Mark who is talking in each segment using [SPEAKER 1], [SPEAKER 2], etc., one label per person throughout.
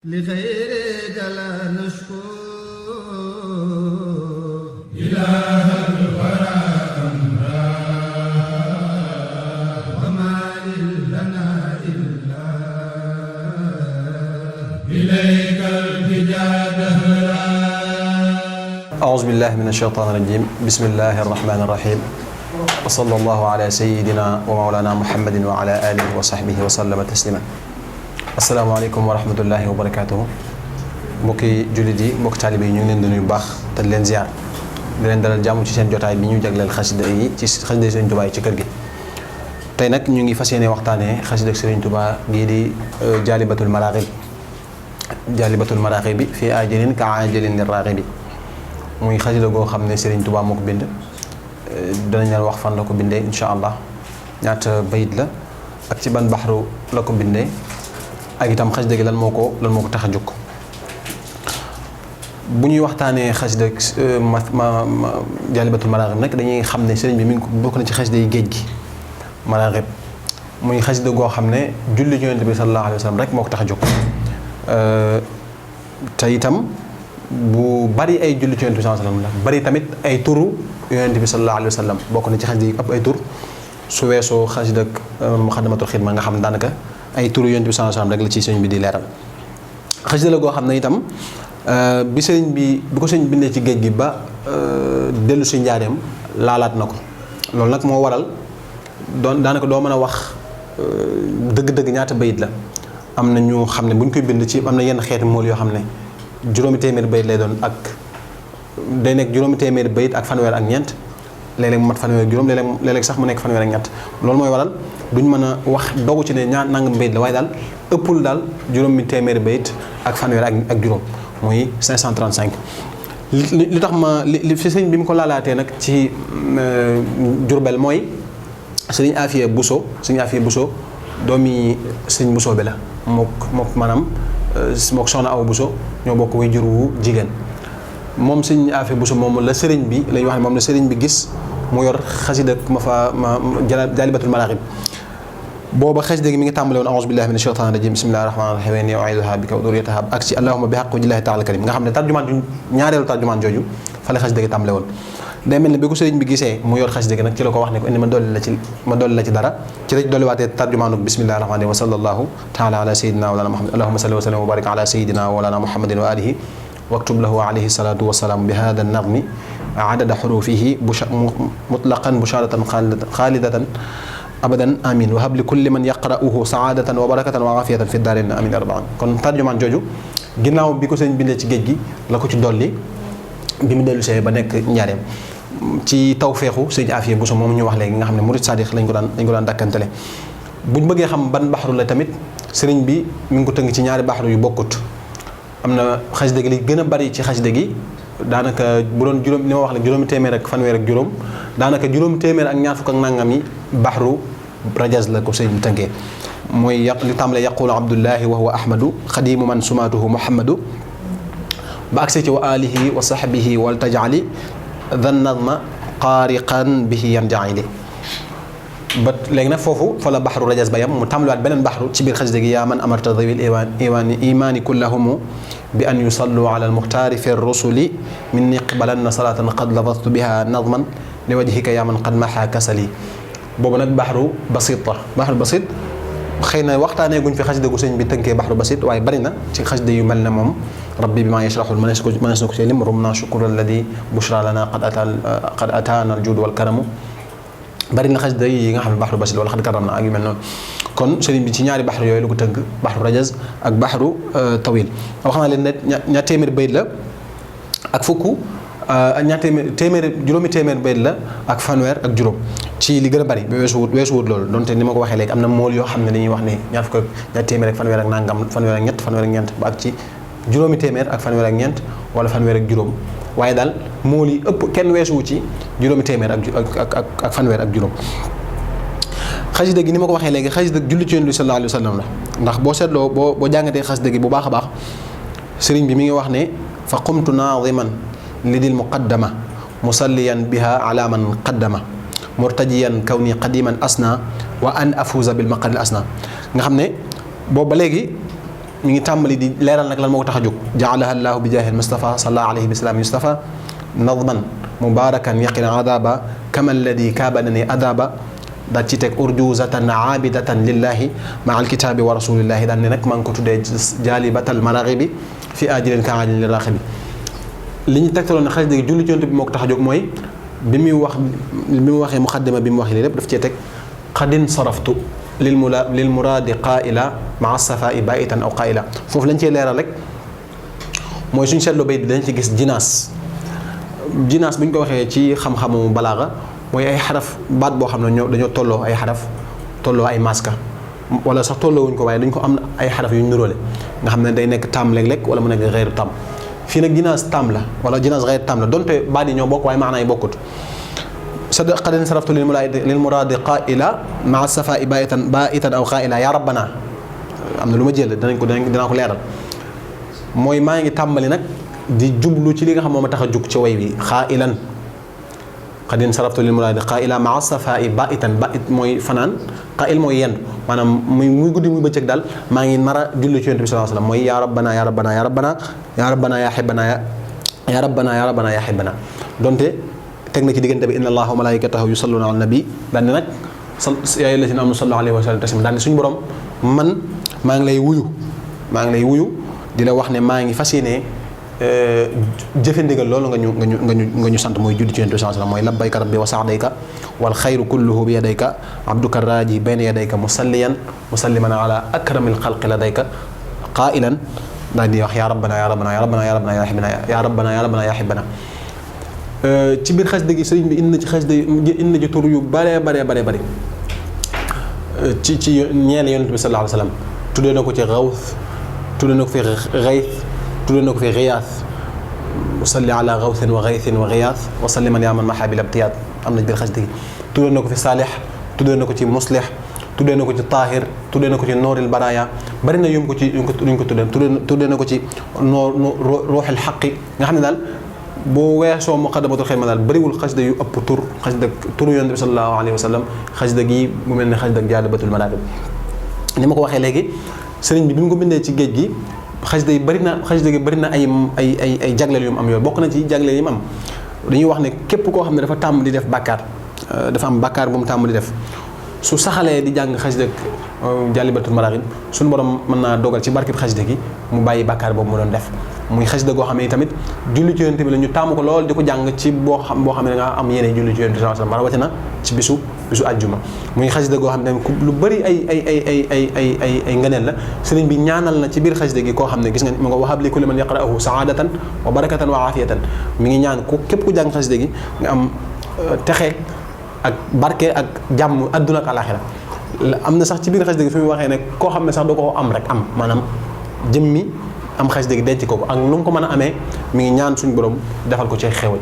[SPEAKER 1] لغيرك لا نشكو
[SPEAKER 2] إله الورى أمرا
[SPEAKER 1] وما لنا إلا
[SPEAKER 2] إليك التجا دهرا.
[SPEAKER 3] أعوذ بالله من الشيطان الرجيم. بسم الله الرحمن الرحيم. وصلى الله على سيدنا ومولانا محمد وعلى آله وصحبه وسلم تسليما. asalaamaaleykum wa rahmatullahi wa barakaatuhu. mbokki jullit yi mbokki taalibe yi ñu ngi leen di nuyu bu baax te di leen ziar di leen dalal jàmm ci seen jotaay bi ñu jagleel xasida yi ci xasida Sëriñ Tuubaa yi ci kër gi. tey nag ñu ngi fas yéene waxtaanee xasida Sëriñ Tuubaa gii di jaalibatul maraaxib bi fii ajalin ka ajalin li raaxib bi muy xasida goo xam ne Sëriñ Tuubaa moo ko bind. danañ leen wax fan la ko bindee incha allah, ñaata bayit la ak ci ban baxru la ko bindee, ak itam xasida gi lan moo ko tax a jóg. bu ñuy waxtaanee xasida jaalibatul maraaxib nag dañuy xam ne sëriñ bi mi ngi bokk na ci xasida yi géej gi maraaxib, muy xasida goo xam ne julli ci Yonent bi sallallahu alayhi wa sallam rek moo ko tax a jóg. te itam bu bari ay julli ci Yonent bi sallallahu alayhi wa sallam la bari tamit ay turu Yonent bi sallallahu alayhi wa sallam bokk na ci xasida yi ëpp ay tur su weesoo xasida muxaddamatul xidma nga xam ne daanaka ay turu Yonent bi sallallahu alayhi wa sallam rek la ci sëriñ bi di leeral. xasida la goo xam ne itam bi ko sëriñ bi bindee ci géej gi ba dellu si njaareem laalaat na ko. loolu nag moo waral daanaka doo mën a wax dëgg-dëgg ñaata bayit la. am na ñu xam ne bu ñu koy bind ci am na yenn xeeti mool yoo xam ne juróomi téeméeri bayit lay doon ak day nekk juróomi téeméeri bayit ak fanweer ak ñeent, léeg-léeg mu mat fanweer ak juróom, léeg-léeg sax mu nekk fanweer ak ñett. loolu mooy waral duñ mën a wax dogu ci ne nangam bayit la, waaye daal ëppul daal juróomi téeméeri bayit ak fanweer ak juróom, muy 535. li tax li fi sëñ bi mu ko laalaatee nag ci Jurbel mooy sëñ Afiya Buso doomi sëñ Buso bi la mook maanaam mook soxna Awa Buso ñoo bokk way jur wu jigéen. moom sëñ Afiya Buso moom la sëriñ bi la ñuy wax ne moom la sëriñ bi gis mu yor xasida jaalibatul maraaxib. booba xasida gi mi ngi tàmbale woon a'uuzu billahi mina shaytaani rajiim bismillahi rahmaani rahiim wa u'iiduhaa bika wa durriyyatahaa ak ci allahumma bi haqqi wajhillahi ta'ala karim nga xam ne ñaareelu tarjumaan jooju fa la xasida gi tàmbale woon. day mel ne bi ko sëriñ bi gisee mu yor xasida gi nag ci la ko wax ne ko indi ma dolli la ci dara ci la dolliwaatee tarjumaanu bismillahi rahmaani rahiim wa sallallahu taala ala sayyidina wa lana muhammad allahumma salli wa sallim wa barik ala sayyidina wa lana muhammadin wa alihi waktub lahu alayhi salatu wa salaam bi hada an-nazmi adada xurufihi mutlaqan busharatan xaalidatan abadan amin wa habli kulli man yaqra'uhu saadatan wa barakatan wa afiyatan fi daarin amin arbaan. kon tarjumaan jooju ginnaaw bi ko sëriñ bindee ci géej gi la ko ci dolli bi mu dellu see ba nekk njaareem ci tawfeexu sëriñ Afiya Buso moom ñu wax léegi nga xam ne murid sadiq lañ ko daan dakkantele. buñ bëggee xam ban baxaru la tamit sëriñ bi mi ngi ko tënk ci ñaari baxaru yu bokkut. am na xasida gi li gën a bari ci xasida gi daanaka bu doon juróom li ma wax la juróomi téeméer ak fanweer ak juróom, daanaka juróomi téeméer ak ñaar fukk ak nangam yi baxru rajaz la ko sëriñ bi tënkee. mooy li tàmbalee yaqulu abdullahi wa huwa ahmadu xadimu man sumaatuhu muhammadu ba agsi ci wa alihi wa sahbihi wal tajali dhan nazma qaariqan bihi yanjaili. ba léegi nag foofu fa la baxru rajaz ba yam mu tàmbaliwaat beneen baxru ci biir xasida gi yaa man amarta dhawil imaani kullahumu bi an yusallu ala almuxtaari fi rusuli min iqbalanna salatan qad lafadtu biha nazman li wajhika yaa man qad maxa kasali. boobu nag baxru basit la. baxru basit xëy na waxtaanee guñ fi xasida gu sëñ bi tënkee baxru basit, waaye bari na ci xasida yu mel ne moom rabbi bi maa yashraxul mënees na ko ci lim rumna shukra alladi bushra lana qad ataana al juud wal karamu. bari na xasida yi nga xam ne baxru basit wala xad karam na ak yu mel noonu. kon sëriñ bi ci ñaari baxru yooyu la ko tënk, baxru rajaz ak baxru tawil. wax naa leen ne ñaar téeméer bayit la ak fukk juróomi téeméer bayit la ak fanweer ak juróom ci li gën a bari ba weesuwut loolu. donte ni ma ko waxee léegi am na mool yoo xam ne dañuy wax ne ñaar fukk ak ñaar téeméer ak fanweer ak nangam, fanweer ak ñett, fanweer ak ñeent ba ak ci juróomi téeméer ak fanweer ak ñeent wala fanweer ak juróom. waaye daal mool yi ëpp kenn weesuwu ci juróomi téeméer ak fanweer ak juróom. xasida gi ni ma ko waxee léegi xasida julli ci Yonent bi sallallahu alayhi wa sallam la. ndax boo seetloo boo jàngatee xasida gi bu baax a baax sëriñ bi mi ngi wax ne fa qumtu naadiman lidil muqaddama musalliyan biha ala man qaddama murtajiyan kawni qadiman asna wa an afuza bil maqadil asna. nga xam ne boobu ba léegi mi ngi tàmbali di leeral nag lan moo ko tax a jóg jaalaha llaahu bi jaahil Mustafa salla alayhi bi salaam Mustafa nadman mubarakan yaqina adaba kama alladi kaabanani adaba daal ci teg urjuzatan aabidatan lillahi maa alkitaabi wa rasulillahi daal ne nag maa ngi ko tuddee jaalibatal maraghibi fi ajilin ka ajilin raxibi li ñu tegtaloon ne xasida gi julli ci Yonent bi moo ko tax a jóg mooy bi muy waxee muqaddima bi mu wax lii lépp daf cee teg qadin saraftu lil muraadi qaa'ila maa safaa'i baa'itan aw qaa'ila foofu lañ cee leeral rek mooy suñu seetloo bay dañ ci gis jinaas bu ñu ko waxee ci xam-xamu balaaga mooy ay xaraf baat boo xam ne dañoo tolloo ay xaraf tolloo ay maska wala sax tolloo wuñ ko waaye dañ ko am ay xaraf yu ñu niróole nga xam ne day nekk taam léeg-léeg wala mu nekk xeeru taam fii nag jinaas taam la wala jinaas xeeru taam la donte baat yi ñoo bokk waaye maanaa yi bokkut qad saraftu lil muraadi qaa'ila maa safaa'i baa'itan aw qaa'ila yaa rabbana am na lu ma jël dinaa ko leeral mooy maa ngi tàmbali nag di jublu ci li nga xam moo ma tax a jug ci way wi qaa'ilan qad saraftu lil muraadi qaa'ila maa safaa'i baa'itan baa'it mooy fanaan qaa'il mooy yendu maanaam muy guddi muy bëccëg daal maa ngi nar a julli ci Yonent bi sallallahu alayhi wasallam mooy yaa rabbana yaa rabbana yaa rabbana yaa rabbana yaa hibbana yaa rabbana yaa rabbana yaa hibbana donte teg na ci diggante bi inna allaha wa malaikatahu yusalluna ala nabi daan ne nag yaa ayyuhallazina amanu sallu alayhi wa sallimu taslima daan ne suñu borom man maa ngi lay wuyu di la wax ne maa ngi fas yéene jëfe ndigal loolu nga ñu sant mooy julli ci Yonent bi sallallahu alayhi wasallam mooy labbayka rabbi wa sa'dayka wal xayru kulluhu bi yadayka abduka raaji bayna yadayka musalliman ala akramil xalqi ladayka qaa'ilan daal di wax yaa rabbana yaa rabbana yaa rabbana yaa rabbana yaa hibbana yaa rabbana yaa rabbana yaa hibbana ci biir xasida gi sëriñ bi indi na ci xasida indi na ci tur yu bare ci ñeel Yonent bi sallallahu alayhi wasallam tuddee na ko ci xawth tuddee na ko fi xayth tuddee na ko fi xiyaas salli ala xawthin wa xaythin wa xiyaas wa salli man yaa man maxaabil abtiyaat am na ci biir xasida gi tuddee na ko fi saalix tuddee na ko ci muslix tuddee na ko ci taahir tuddee na ko ci nooril baraaya bari na yum ko ci yuñ ko tuddee na ko ci ruuxil xaqi nga xam ne daal boo weesoo muqaddamatul xidma daal bëriwul xasida yu ëpp turu Yonent bi sallallahu alayhi wa sallam xasida gi mu mel ne xasida jaalibatul maraaqib ni ma ko waxee léegi sëriñ bi mu ko bindee ci géej gi xasida gi bëri na ay jagleel yu mu am yooyu bokk na ci jagleel yi mu am dañuy wax ne képp koo xam ne dafa tàmm di def bàkkaar dafa am bàkkaar bu mu tàmm di def su saxalee di jàng xasida jaalibatul maraaqib suñu borom mën naa dogal ci barkeb xasida gi mu bàyyi bàkkaar boobu mu doon def muy xasida goo xam ne tamit julli ci Yonent bi la ñu taamu ko lool di ko jàng ci boo xam ne nga am yéene julli ci Yonent bi sallallahu alayhi wasallam rawatina ci bisu àjjuma muy xasida goo xam ne lu bëri ay ngëneel la sëriñ bi ñaanal na ci biir xasida gi koo xam ne gis nga mu nga wahab li kulli man yaqra'uhu saadatan wa barakatan wa afiyatan mi ngi ñaan ku képp ku jàng xasida gi nga am texe ak barke ak jàmm adduna ak alaxira am na sax ci biir xasida gi fi mu waxee ne koo xam ne sax doo ko am rek am maanaam jëmmi am xasida gi denc ko ak nu mu ko mën a amee mi ngi ñaan suñu borom defal ko ci xéewal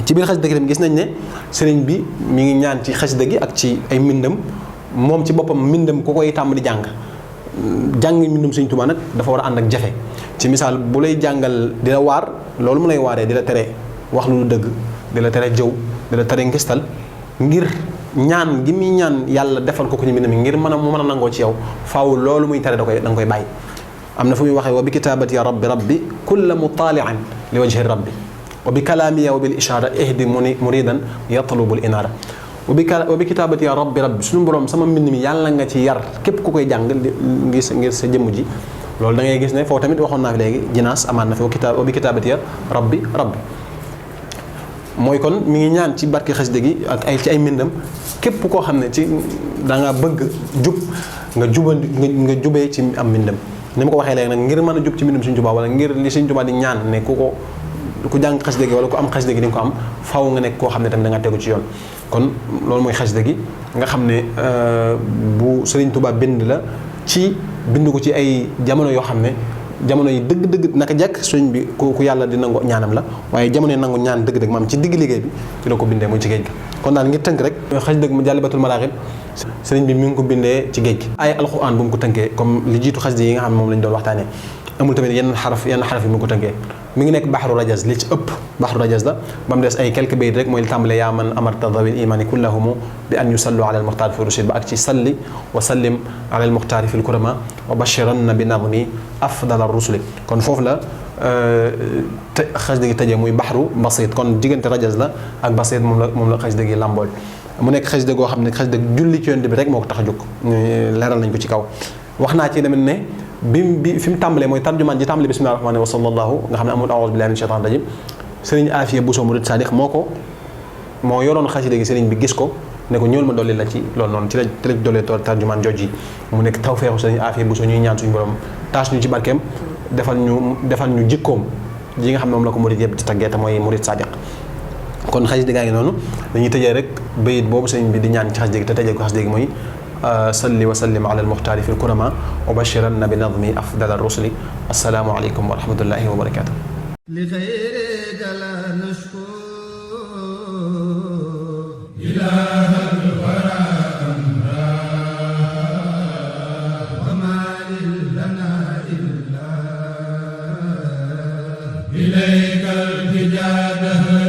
[SPEAKER 3] ci biir xasida gi tam gis nañ ne sëriñ bi mi ngi ñaan ci xasida gi ak ci ay mbindam moom ci boppam mbindam ku koy tàmm di jàng mbindum Sëriñ Tuubaa nag dafa war a ànd ak jafe ci misaal bu lay jàngal di la waar loolu mu lay waaree di la tere wax lu dëgg di la tere jëw di la tere ngistal ngir ñaan gi muy ñaan yàlla defal ko ci mbindam mi ngir mu mën a nangoo ci yow faaw loolu muy tere da nga koy bàyyi am na fu muy waxee wa bi kitaabati ya rabbi kulla mutaali'an li wajhi rabbi wa bi kalaamiya wa bil ishaara ihdi muridan yatlubul inaara wa bi kitaabati ya rabbi suñu borom sama mbind mi yàlla nga ci yar képp ku koy jàng ngir sa jëmm ji loolu da ngay gis ne foofu tamit waxoon naa fi léegi jinaas amaan na fi wa bi kitaabati ya rabbi mooy kon mi ngi ñaan ci barke xasida gi ak ci ay mbindam képp koo xam ne ci da nga bëgg jub nga jubee ci am mbindam ni ma ko waxee léegi nag ngir mën a jub ci mbindum Sëriñ Tuubaa wala ngir li Sëriñ Tuubaa di ñaan ne ku jàng xasida gi wala ku am xasida gi di nga ko am faaw nga nekk koo xam ne tamit da nga tegu ci yoon kon loolu mooy xasida gi nga xam ne bu Sëriñ Tuubaa bind la bind ko ci ay jamono yoo xam ne jamono yi dëgg-dëgg naka jekk sëriñ bi ku yàlla di nangu ñaanam la waaye jamono yi nangu ñaan dëgg-dëgg maam ci digg liggéey bi ci la ko bindee muy ci géej gi kon daal ngir tënk rek xasida gi Jaalibatul Maraaxib sëriñ bi mi ngi ko bindee ci géej gi ay alxuraan bu mu ko tënkee comme li jiitu xasida yi nga xam ne moom lañ doon waxtaanee amul tamit yenn xaraf yi mu ko tënkee mi ngi nekk baxru rajaz li ci ëpp baxru rajaz la ba mu des ay quelques bayit rek mooy li tàmbale yaa man amarta dawil imani kullahumu bi an yusallu ala almuxtaar fi rushid ba ak ci salli wa sallim ala almuxtaari fi lkurama wa bashiranna bi nadmi afdal arrusuli kon foofu la xasida gi tëjee muy baxru basit kon diggante rajaz la ak basit moom la xasida gi làmbool mu nekk xasida goo xam ne xasida julli ci yonent bi rek moo ko tax a jóg leeral nañ ko ci kaw wax naa ci tamit ne bi fi mu tàmbalee mooy tarjumaan ji tàmbalee bismillahi rahmaani wa sallallahu nga xam ne amul a'uuzu billahi mina shaytaani rajim sëriñ Afiya Buso Murid Sadiq moo yoroon xasida gi sëriñ bi gis ko ne ko ñëwal ma dolli la ci loolu noonu ci la dollee tarjumaan jooju yi mu nekk tawfeexu sëriñ Afiya Buso ñuy ñaan suñu borom taas ñu ci barkeem defal ñu jikkoom ji nga xam ne moom la ko murid yëpp di taggee te mooy Murid Sadiq kon xasida gaa ngi noonu dañuy tëjee rek bayit boobu sëriñ bi di ñaan ci xasida gi te tëjee ko xasida gi mooy salli wa sallim ala almuxtaari fi lkurama wa bashiranna bi nadmi afdal arrusuli assalaamu aleykum wa rahmatullahi wa barakatuh
[SPEAKER 1] li xayrika la nashku
[SPEAKER 2] ilahal wara amra
[SPEAKER 1] wa ma lana illa
[SPEAKER 2] ilayka altijaa